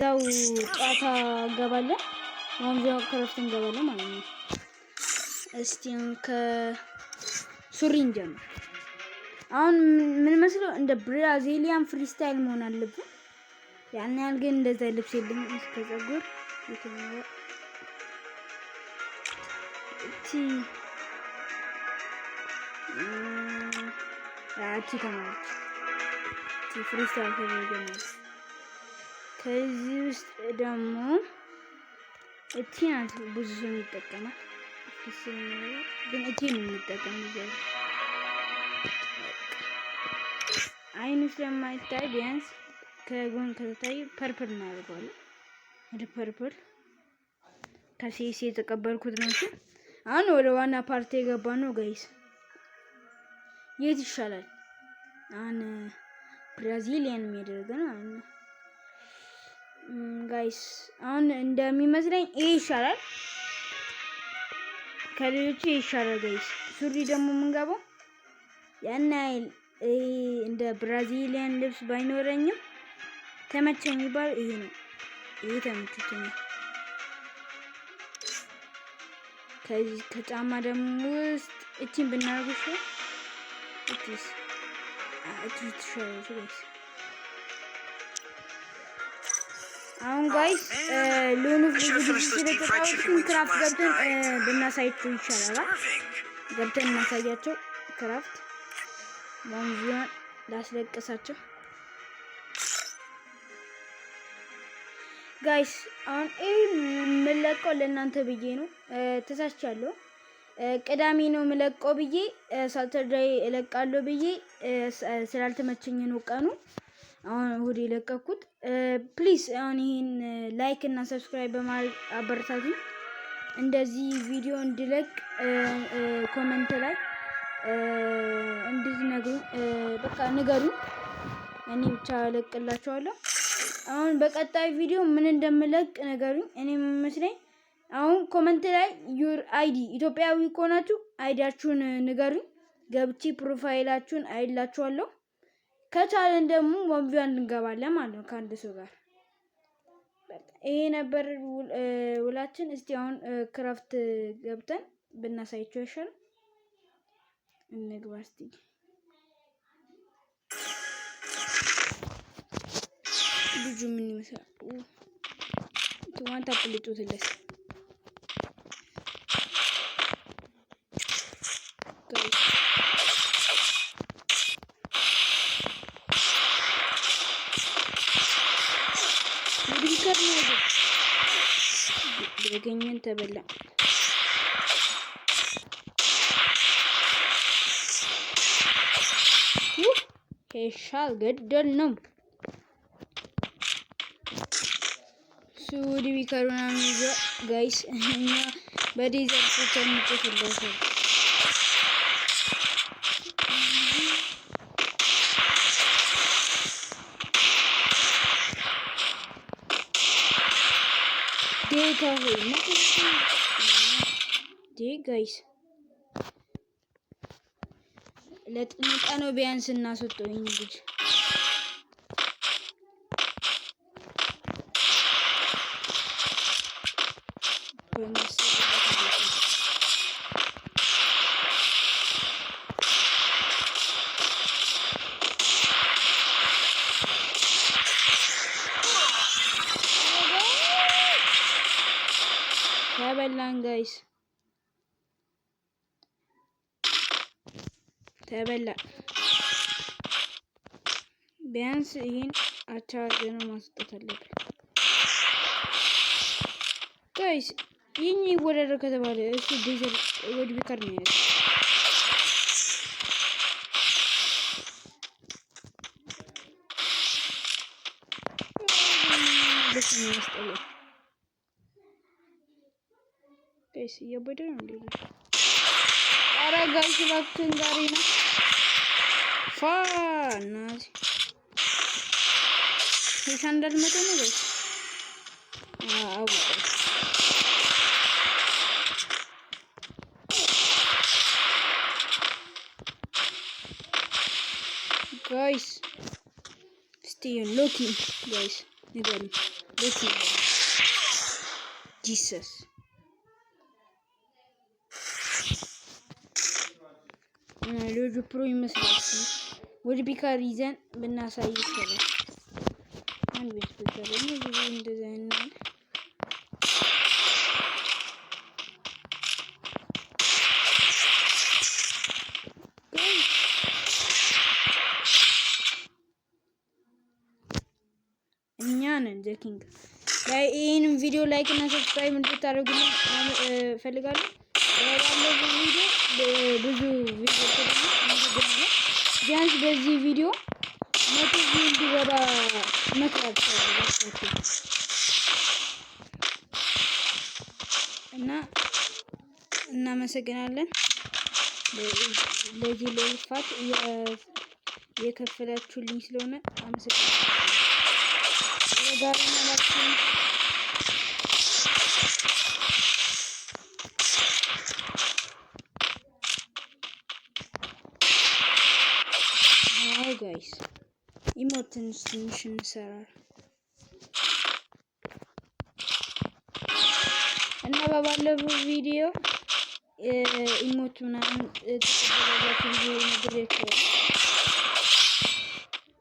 እዛው ጨዋታ እንገባለን። 1v1 craft እንገባለን ማለት ነው። እስቲ ከሱሪ እንጀምር። አሁን ምን መስለው እንደ Brazilian freestyle መሆን አለብን። ያን ያህል ግን እንደዛ ልብስ የለኝም። እስከ ፀጉር የትኛው እቺ እቺ ተማሪች እቺ freestyle ተደርገናል። ከዚህ ውስጥ ደግሞ እቺ ናት ብዙ ሰው ይጠቀማል። ግን እቺ ነው የሚጠቀም ብዙ አይኑ ስለማይታይ ቢያንስ ከጎን ከተታይ purple እናደርገዋለን። ወደ purple ከሴሴ የተቀበልኩት ነው። እሱ አሁን ወደ ዋና ፓርቲ የገባ ነው guys። የት ይሻላል? አሁን Brazilian የሚያደርገን ማለት ነው guys። አሁን እንደሚመስለኝ ይሄ ይሻላል፣ ከሌሎቹ ይሄ ይሻላል guys። ሱሪ ደግሞ የምንገባው ያን ያህል እንደ Brazilian ልብስ ባይኖረኝም ተመቸኝ የሚባለው ይሄ ነው። ይሄ ተመችቶኛል። ከዚህ ከጫማ ደግሞ ውስጥ እቺን ብናደርግ እቺስ እቺ ትሻላለች guys። አሁን guys ሎኑ ብዙ ጊዜ ስለተጫወትኩኝ craft ገብተን ብናሳያቸው ይሻላል። ገብተን እናሳያቸው። craft 1v1 ላስለቅሳቸው guys። አሁን ይህ የምለቀው ለእናንተ ብዬ ነው። ተሳስቻለሁ። ቅዳሜ ነው የምለቀው ብዬ Saturday እለቃለሁ ብዬ ስላልተመቸኝ ነው ቀኑ። አሁን እሁድ የለቀኩት። Please አሁን ይሄን like እና subscribe በማድረግ አበረታቱኝ። እንደዚህ ቪዲዮ እንድለቅ comment ላይ እንድትነግሩ በቃ ንገሩ። እኔ ብቻ እለቅላችኋለሁ። አሁን በቀጣይ ቪዲዮ ምን እንደምለቅ ንገሩኝ። እኔ የሚመስለኝ አሁን comment ላይ your ID ኢትዮጵያዊ ከሆናችሁ ID ያችሁን ንገሩኝ። ገብቼ profile ኣችሁን አይላችኋለሁ። ከቻለን ደግሞ 1v1 እንገባለን ማለት ነው ከአንድ ሰው ጋር። ይሄ ነበር ውላችን። እስቲ አሁን craft ገብተን ብናሳያቸው ይሻላል። እንግባ እስቲ። ልጁ ምን ይመስላል? One tap ልጩትለት ያገኘን ተበላ። ሄሻል ገደል ነው። ሱዲ ቢከሩና ይዞ ጋይስ፣ እኛ በዴዘርት ተንጭፍለታል። ጌታ ሆይ ጋይስ ለጥንቃ ነው ቢያንስ እናስወጣው ይሄን ልጅ። ተበላን guys ተበላን። ቢያንስ ይህን አቻ ነው ማስወጣት አለብን guys። ይህን ይወዳደር ከተባለ እሱ ዴዘር ወድ ቢከር ነው ያለው። ደስ የሚያስጠላው guys እያበደ ነው እንዴ? ኧረ guys እባክህን ዛሬ ነው ፋ እናቴ ሄሻ እንዳልመጣ ነው guys። አዎ guys እስቲ ሎኪ guys ንገሩኝ፣ ደስ ይላል። Jesus ልጁ pro ይመስላል። ወደ ፒካር ይዘን ብናሳይ ይሻላል። አንድ ቤት ፒካር ብዙ እንደዛ አይነት እኛ ነን the king። ይህንም ቪዲዮ like እና subscribe እንድታደርጉልኝ እፈልጋለሁ። ባለፈው ቪዲዮ ብዙ ቪዲዮ ቢያንስ በዚህ ቪዲዮ 100 view እንዲገባ መክራችኋለሁ እና እናመሰግናለን። ለዚህ ለልፋት የከፈላችሁልኝ ስለሆነ አመሰግናለሁ። አዎ guys emote ትንሽ ትንሽ እንሰራለን እና በባለፈው ቪዲዮ emote ምናምን ተቀበላችሁ ብዬ ነግሬያቸዋለሁ።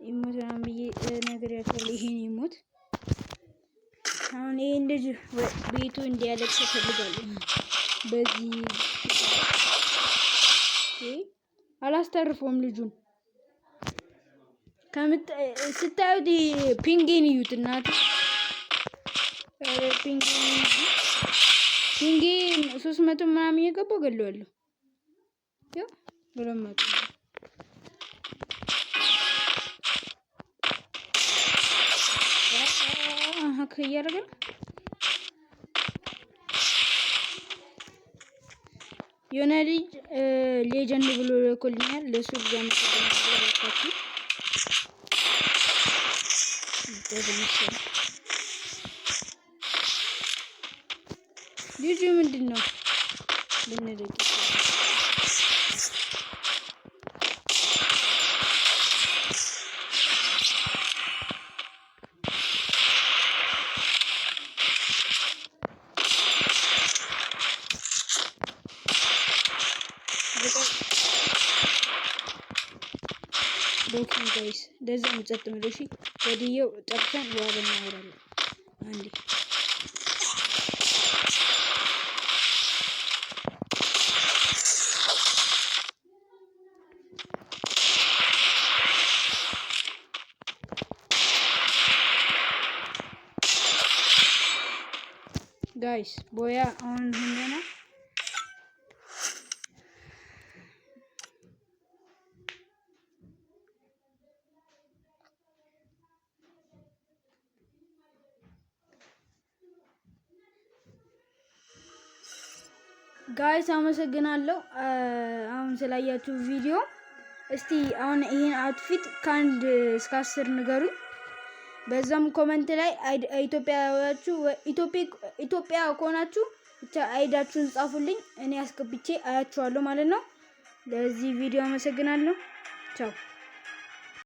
emote ምናምን ብዬ ነግሬያቸዋለሁ። ይሄን emote አሁን ይሄን ልጅ ቤቱ እንዲያለቅስ እፈልጋለሁ። በዚህ አላስተርፈውም ልጁን ስታዩት ping ኤን እዩት እናቴ ping ኤ 300 ምናምን እየገባው ገለዋለሁ። ያው 200 hack እያደረገ ነው። የሆነ ልጅ legend ብሎ ልኮልኛል። ለሱ ልጅ አመሰግናለሁ። ልጁ ምንድን ነው ብንልቅ ቦኪንግ guys ለዛ ነው ጸጥ የምለው። እሺ ወዲየው ጠርተን በኋላ እናወራለን። አንዴ guys booyah አሁን እንደና guys አመሰግናለሁ። አሁን ስላያችሁ ቪዲዮ። እስቲ አሁን ይሄን outfit ከ1 እስከ 10 ንገሩኝ። በዛም comment ላይ ኢትዮጵያውያችሁ ኢትዮጵያ ከሆናችሁ ብቻ ID ያችሁን ጻፉልኝ፣ እኔ አስገብቼ አያችኋለሁ ማለት ነው። ለዚህ ቪዲዮ አመሰግናለሁ። ቻው።